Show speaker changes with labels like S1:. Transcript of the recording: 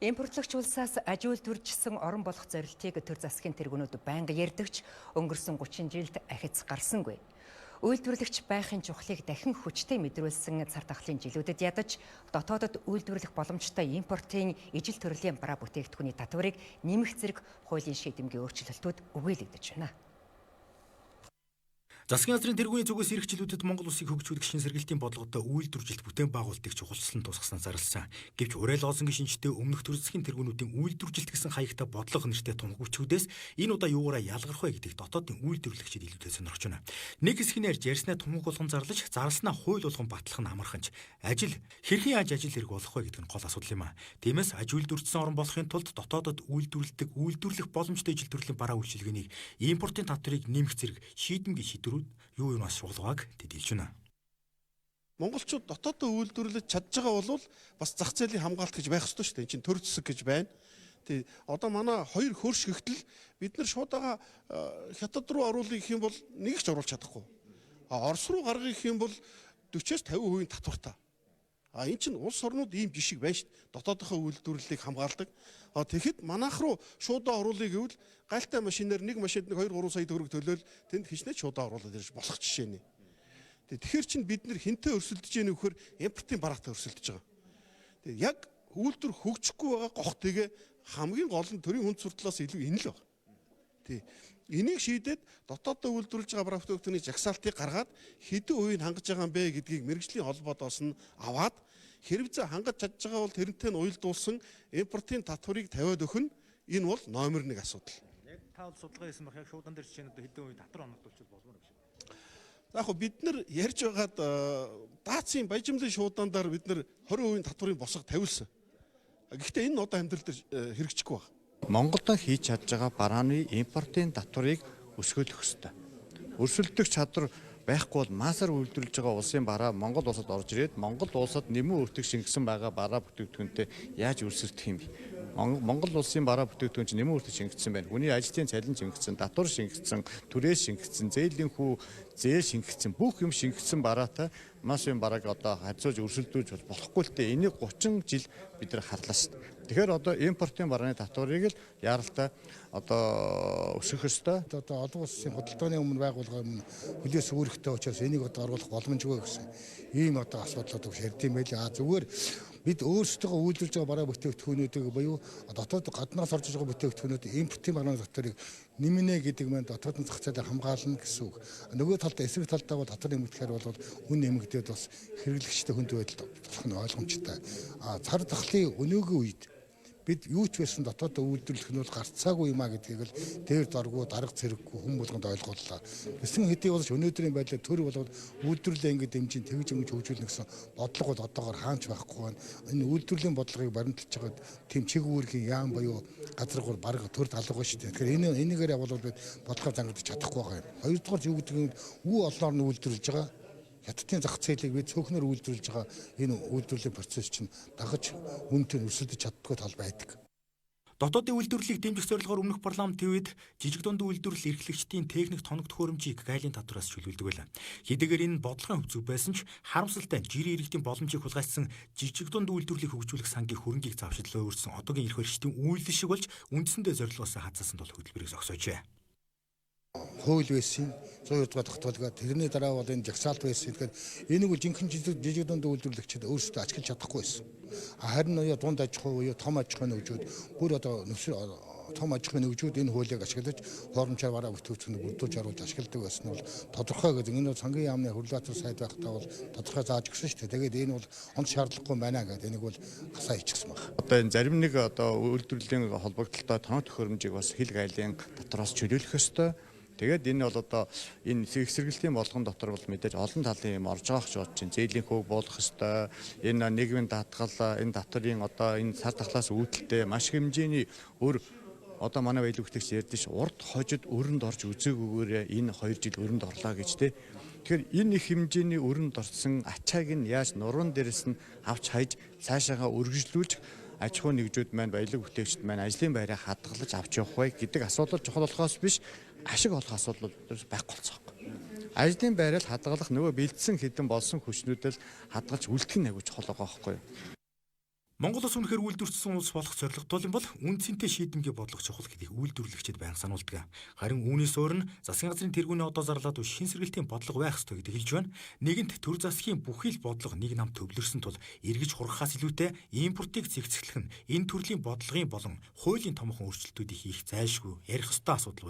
S1: Импортлогч улсаас аж үйлдвэрлэжсэн орон болох зорилтыг төр засгийн тэргүүнүүд байнга ярьдагч өнгөрсөн 30 жилд ахиц гарсангүй. Үйлдвэрлэгч байхын чухлыг дахин хүчтэй мэдрүүлсэн цар тахлын жилүүдэд ядаж дотоодод үйлдвэрлэх боломжтой импортын ижил төрлийн бараа бүтээгдэхүүний татварыг нэмэх зэрэг хуулийн шийдэмгийн өөрчлөлтүүд өгөөлөгдөж байна.
S2: Засгийн газрын тэргүүний зүгээс ирэх жилүүдэд Монгол улсыг хөгжүүлэх шин сэргэлтийн бодлоготой үйлдвэржилт бүтээн байгуулалтыг чухалчлан тусгаснаа зарласан. Гэвч уриал лозунгийн шинжтэй өмнөх төр засгийн тэргүүнүүдийн үйлдвэржилт гэсэн хаягтай бодлого нэртэй тунхагчүүдээс энэ удаа юугаараа ялгарх вэ гэдгийг дотоодын үйлдвэрлэгчид илүүтэй сонирхож байна. Нэг хэсэг нь ярьж ярьснаа тунхаг болгон зарлаж, зарласнаа хууль болгон батлах нь амархан ч ажил хэрхэн яаж ажил хэрэг болох вэ гэдэг нь гол асуудал юм а. Тиймээс аж үйлдвэрчсэн орн болохын тулд дотоодод үйлдвэрлэдэг, үйлдвэрлэх боломжтой ижил төрлийн бараа үйлчилгээнийг импортын татварыг нэмэх зэрэг шийдэмгий шийдвэрүүд юу юунаас шугалгааг тэд хэлж байна.
S3: Монголчууд дотоодоо үйлдвэрлэж чадж байгаа бол бас зах зээлийн хамгаалалт гэж байх ёстой шүү дээ. Энд чинь төр зэсэг гэж байна. Тий, одоо манай хоёр хөрш гэгтэл бид нар шуудаага хятад руу оруулах гэх юм бол нэг ч оруулах чадахгүй. А Орос руу гаргах гэх юм бол 40-оос 50% татвартай. А эн чинь улс орнууд ийм жишг байна шүү дээ. Дотоодынхоо үйлдвэрлэлийг хамгаалдаг. А тэгэхэд манайх руу шуудаа оруулъя гэвэл гайлтай машинаар нэг машинд нэг 2 3 сая төгрөг төлөөл тэнд хичнээн шуудаа оруулаад ирж болох жишээ нэ. Тэгэхээр чинь бид нэр хинтээ өрсөлдөж яах вэ гэхээр импортын бараатай өрсөлдөж байгаа. Тэгээ яг үйлдвэр хөгжихгүй байгаа гох тэгээ хамгийн гол нь төрийн хүнд суртлаас илүү энэ л байна. Тий. Энийг шийдээд дотооддоо үйлдвэрлэж байгаа бараа бүтээгдэхүүний жагсаалтыг гаргаад хэдэн үеийг хангаж байгаа юм бэ гэдгийг мэргэжлийн холбоодоос нь аваад хэрвээ хангаж чадж байгаа бол тэрнтэй нь уялдуулсан импортын татварыг тавиад өгөх нь энэ бол номер 1 асуудал.
S4: Яг та бол судалгаа хийсэн байх, яг шуудан дээр жишээ нь одоо хэдэн үе татвар оногдуулчих болмоор юм шиг.
S3: За яг бид нар ярьж байгаад даацын баяжмлын шуудан дээр бид нар 20% татварын босго тавиулсан. Гэхдээ энэ одоо амьдрал дээр хэрэгжихгүй байна.
S5: Монголд хийж чадж байгаа барааны импортын татварыг өсгөх ёстой. Өрсөлдөх чадвар байхгүй бол массаар үйлдвэрлэж байгаа улсын бараа Монгол улсад орж ирээд Монгол улсад нэмэн өртөг шингэсэн байгаа бараа бүтээгдэхүүнтэй яаж өрсөлдөх юм бэ? Монгол улсын бараа бүтээгдэхүүн чинь нэмэн өртөг шингэсэн байна. Хүний ажлын цалин шингэсэн, татвар шингэсэн, түрээс шингэсэн, зээлийн хүү зээл шингэсэн, бүх юм шингэсэн бараатай массын барааг одоо хазууж өрсөлдүүлж болохгүй л дээ. Энийг 30 жил бид нар харлаа шүү дээ. Тэгэхээр одоо импортын барааны татварыг л яаралтай одоо өсгөх ёстой.
S6: Одоо олон улсын худалдааны өмнө байгуулгын өмнө хүлээс үүрэгтэй учраас энийг одоо оруулах боломжгүй гэсэн ийм одоо асуудлууд өгш ярьд юм байл. А зүгээр бид өөрсдөө үйлдвэрлэж байгаа бараа бүтээгдэхүүнүүдийг буюу дотоод гаднаас орж иж байгаа бүтээгдэхүүнүүд импортын барааны татварыг нэмнэ гэдэг маань дотоодын зах зээлээр хамгаална гэсэн үг. Нөгөө талдаа эсрэг талдаа бол татвар нэмэгдэхээр бол үн нэмэгдээд бас хэрэглэгчтэй хүнд байдал болох нь ойлгомжтой. А цар тахлын өнөөгийн үед бид юу ч байсан дотоодоо үйлдвэрлэх нь бол гарцаагүй юм а гэдгийг л дээр доргуу дарга цэрэггүй хүн болгонд ойлгууллаа. Тэсэн хэдий болж өнөөдрийн байдлаар төр болоод үйлдвэрлэлээ ингэ дэмжин тэгж ингэж хөгжүүлнэ гэсэн бодлого бол одоогоор хаанч байхгүй байна. Энэ үйлдвэрлэлийн бодлогыг баримталж байгаад тийм чиг үүргийн яам буюу газар гур бараг төр талуугаа шүү дээ. Тэгэхээр энэ энийгээр явбал бид бодлогоо зангидаж чадахгүй байгаа юм. Хоёрдугаар юу гэдэг нь үү олноор нь үйлдвэрлэж байгаа хятадын зах зээлийг бид цөөхнөр үйлдвэрлэж байгаа энэ үйлдвэрлэлийн процесс чинь дагаж үнэтэй өрсөлдөж чаддгүй тал байдаг.
S2: Дотоодын үйлдвэрлэлийг дэмжих зорилгоор өмнөх парламентын үед жижиг дунд үйлдвэрлэл эрхлэгчдийн техник тоног төхөөрөмжийг гайлын татвараас чөлөөлдөг байлаа. Хэдийгээр энэ бодлогын хувь зөв байсан ч харамсалтай нь жирийн иргэдийн боломжийг хулгайлсан жижиг дунд үйлдвэрлэлийг хөгжүүлэх сангийн хөрөнгийг завшидлаа өөрчилсөн одоогийн эрх баригчдын үйлдэл шиг болж үндсэндээ зорилгоос хазаасан тул хөтөлбөрийг зогсоожээ.
S6: Хууль байсан 102 дугаар тогтоолгоо тэрний дараа бол энэ жагсаалт байсан. Тэгэхээр энийг бол жинхэнэ жижиг дунд үйлдвэрлэгчид өөрсдөө ашиглаж чадахгүй байсан. Харин дунд аж ахуй буюу том аж ахуйн нэгжүүд бүр одоо нөхцөл том аж ахуйн нэгжүүд энэ хуулийг ашиглаж хуурамчаар бараа бүтээгдэхүүнийг бүрдүүлж оруулж ашигладаг байсан нь бол тодорхой гэдэг. Энэ бол сангийн яамны хөрлөөцөр сайд байхдаа бол тодорхой зааж өгсөн шүү дээ. Тэгээд энэ бол онц шаардлагагүй байна гэдэг энийг бол хасаа хийчихсэн баг.
S5: Одоо энэ зарим нэг одоо үйлдвэрлэлийн холбогдлолтой тоног төхөөрөмжийг бас хил гайлын татвараас чөлөөлөх ёстой. Тэгээд энэ бол одоо энэ их сэргэлтийн болгон дотор бол мэдээж олон талын юм орж байгаа ч бодож чинь зээлийн хөг буулгах ёстой. Энэ нийгмийн даатгал, энэ татварын одоо энэ цар тахлаас үүдэлтэй маш хэмжээний өр одоо манай баялаг бүтээгч ярьдэн ш урд хожид өрөнд орж үзээгүйгээрээ энэ 2 жил өрөнд орлоо гэж те. Тэгэхээр энэ их хэмжээний өрөнд орсон ачааг нь яаж нуруунд дээрээс нь авч хайж цаашаагаа өргөжлүүлж аж ахуйн нэгжүүд маань баялаг бүтээгчд маань ажлын байраа хадгалж авч явах вэ гэдэг асуудал чухал болохоос биш ашиг олох асуудал байхгүй болцсон. Ажлын байрал хадгалах нөгөө бэлдсэн хэдэн болсон хүчнүүдэл хадгалж үлдэх нь аягүй чухал байгаа байхгүй юу?
S2: Монгол улс үнэхээр үйлдвэрлэсэн улс болох зорилготой юм бол үн цэнтэй шийдэмгий бодлого чухал гэдгийг үйлдвэрлэгчид байнга сануулдаг. Харин үүнээс өөр нь засгийн газрын тэргүүний одоо зарлаад буй шин сэргэлтийн бодлого байх ёстой гэдгийг хэлж байна. Нэгэнт төр засгийн бүхий л бодлого нэг нам төвлөрсөн тул эргэж хургахаас илүүтэй импортыг зэгцэглэх нь энэ төрлийн бодлогын болон хуулийн томоохон өөрчлөлтүүдийг хийх зайлшгүй ярих ёстой асуудал.